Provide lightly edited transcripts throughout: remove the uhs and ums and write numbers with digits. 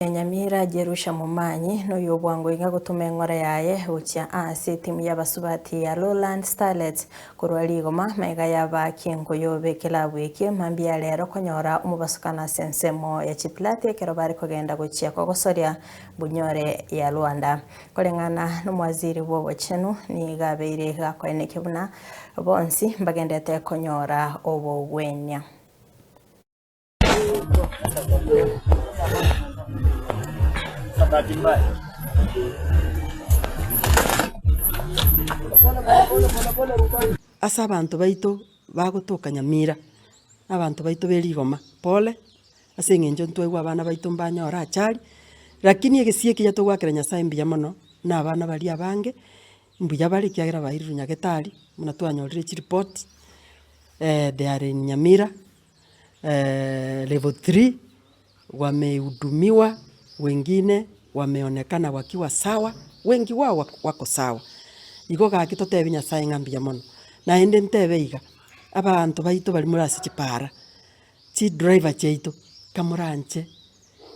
Nyamira Jerusha Momanyi noyo obwango iga gotoma eng'ora yaye gochia ase etimu y'abasubati ya Lowland Starlets korwa rigoma magega y'abaaki enkoyo b'ekelabu ekio mambia ya rero konyora omobasokano ase ensemo ya Chiplati ekero bare kogenda gochia kogosoria Bunyore ya Rwanda. Koreng'ana nomowaziri bw'obochenu nigo abeire gakoenekia buna bonsi mbagendete konyora obogwenia. Ase abanto baito bagotoka Nyamira, na abanto baito be rigoma, pole, ase eng'encho ntwaigwa abana baito mbanyore achari, lakini egesio ekiya togoakera Nyasaye mbuya mono, na abana baria abange, mbuya bare ekiagera bairirwe nyagetari, buna twanyorire chiripoti, they are in Nyamira. Level 3 wamehudumiwa, wengine wameonekana wakiwa sawa, wengi wao wako sawa. Igo gaki totebie Nyasaye ng'a mbuya mono. Naende ntebe iga, abanto baito baria more ase chipara, chidriver chiaito, kamoranche,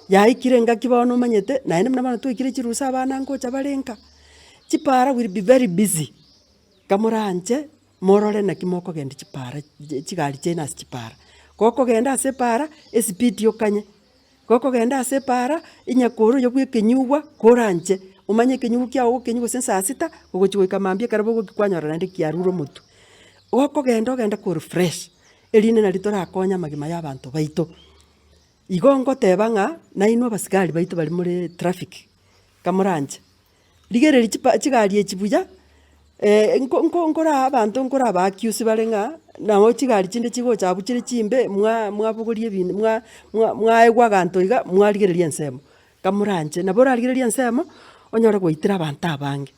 yaikire engaki bono omanyete, naende buna bono twaikire chirusa abana ngocha bare nka, chipara will be very busy, kamoranche. Morore naki mokogendia chipara chigari chiaino ase chipara. Gokogenda ase epara, esipidi okanye, gokogenda ase epara, onye kore oyo bwa ekenyugwa, koranche, omanye ekenyugwa kiago ogokenywa gose saa sita, ogochia goika mambia ekero bogokia kwanyora naende kiarure omotwe. Gokogenda ogende kore fresh, erinde nari torakonye amagima ya abanto baito. Igo ngoteba ng'a, nainwe abasigari baito baria more traffic, kamoranche. Rigereria chipa chigari echi buya, nko nko nkoraa abanto nkoraba accuse bare ng'a nabo chigari chinde chigocha abwo chire chimbe mwa mwabogoria ebin mwa mwa mwaegwa aganto iga mwarigereria ensemo. Kamoranche, nabo orarigererie ensemo, onyore gwaitera abanto abange.